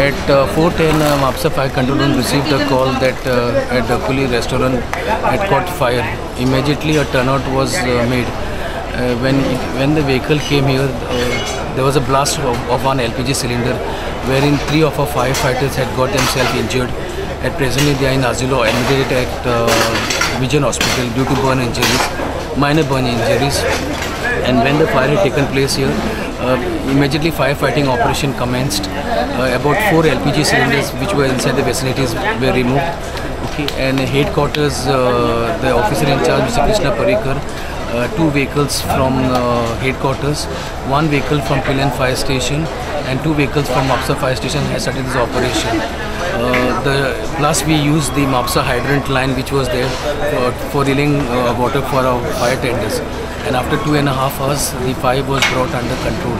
At 4:10, Mapusa Fire Control Room received a call that at Dhakoli restaurant had caught fire. Immediately a turnout was made. When the vehicle came here, there was a blast of one LPG cylinder, wherein 3 of our firefighters had got themselves injured. At presently, they are in Azilo, admitted at Vision Hospital due to burn injuries, minor burn injuries. And when the fire had taken place here, immediately firefighting operation commenced. About 4 LPG cylinders which were inside the vicinities were removed. Okay, and headquarters, the officer in charge, Mr. Krishna Parikar, 2 vehicles from headquarters, 1 vehicle from Pilerne Fire Station, and 2 vehicles from Mapusa Fire Station has started this operation. Plus we used the Mapusa hydrant line which was there for reeling water for our fire tenders. And after 2.5 hours, the fire was brought under control.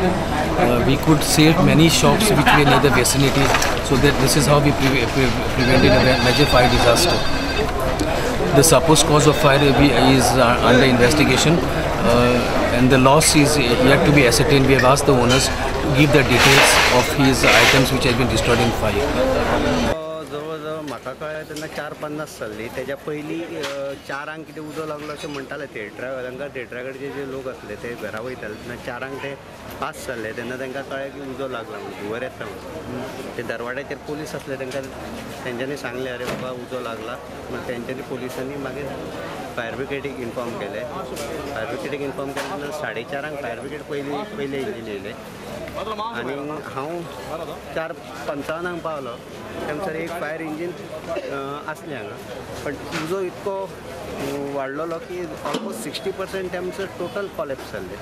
We could save many shops which were near the vicinity, so that this is how we prevented a major fire disaster. The supposed cause of fire is under investigation, and the loss is yet to be ascertained. We have asked the owners to give the details of his items which has been destroyed in fire. जवळजवळ म्हाका कळ्ळें तेन्ना 4:50 जाल्ली. तेज्या पयलीं 4 कितें उजो लागलो अशें म्हणटाले थिएटरा तांकां थिएटरा कडचे जे लोक आसले ते घरा वयताले तेन्ना 4 ते 5 जाल्ले तेन्ना तांकां कळ्ळें की उजो लागला म्हणून धुंवर येता म्हणून. ते दरवाड्याचेर पोलीस आसले तांकां तेंच्यांनी सांगलें अरे बाबा उजो लागला म्हणून. तेंच्यांनी पोलिसांनी मागीर फायर ब्रिगेडीक इन्फॉर्म केलें. फायर ब्रिगेडीक इन्फॉर्म केलें तेन्ना 4:30 फायर ब्रिगेड पयलें इंजीन येयलें आनी हांव 4:55 पावलो. तेमसर एक फायर इंजीन आसलें हांगा, पण उजो इतको वाडलेलो की ऑलमोस्ट 60% तेमसर टोटल कॉलेप्स जाल्लें.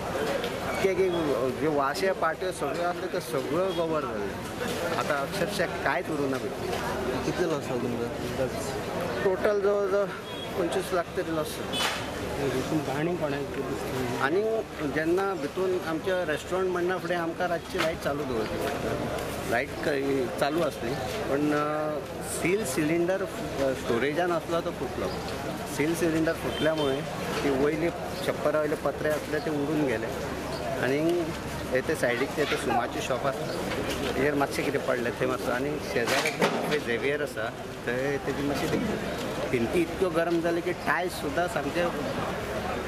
इतके की जे वाशे पाट्यो सगळ्यो आसल्यो त्यो सगळ्यो गोबर जाल्ले. आतां अक्षरशः कांयच उरूं ना भितर. कितले लॉस जालो तुमकां? टोटल जवळ जवळ 25 लाख तरी लॉस जालो. आनी जेन्ना भितून आमच्या रेस्टॉरंट म्हणना फुडें आमकां रातची लायट चालू दवरची पडटा. लायट चालू आसली पण सील सिलिंडर स्टोरेजान आसलो तो फुटलो. सील सिलिंडर फुटल्यामुळे ती वयली छप्परा वयले पत्रे आसले ते उडून गेले आनी ते सायडीक ते सुमाचे शॉप आसता तेजेर मातशें कितें पडलें थंय मातसो. आनी शेजारी कॅफे झेवियर आसा थंय तेजी मातशी भिंती इतक्यो गरम जाल्यो की टायल्स सुद्दां सामके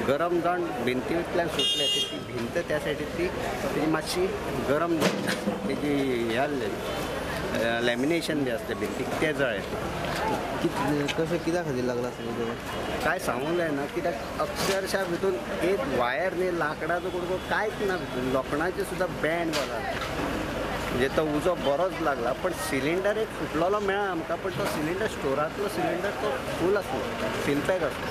गरम जावन भिंतींतल्यान सुटले. ती भिंत त्या सायडीक ती तेजी मातशी गरम तेजी हें आसलें लॅमिनेशन बी आसलें भिंतीक तें जळ्ळें. कितलें कशें कित्या खातीर लागलां आसतलें काय सांगूंक जायना कित्याक अक्षरशः भितून एक वायर न्ही लांकडाचो कुडको कांयच ना भितून. लोखणाचें सुद्दां बँड बरो म्हणजे तो उजो बरोच लागला. पण सिलिंडर एक फुटलेलो मेळ्ळा आमकां, पण तो सिलिंडर स्टोरांतलो सिलिंडर तो फूल आसलो, सील पॅक आसलो.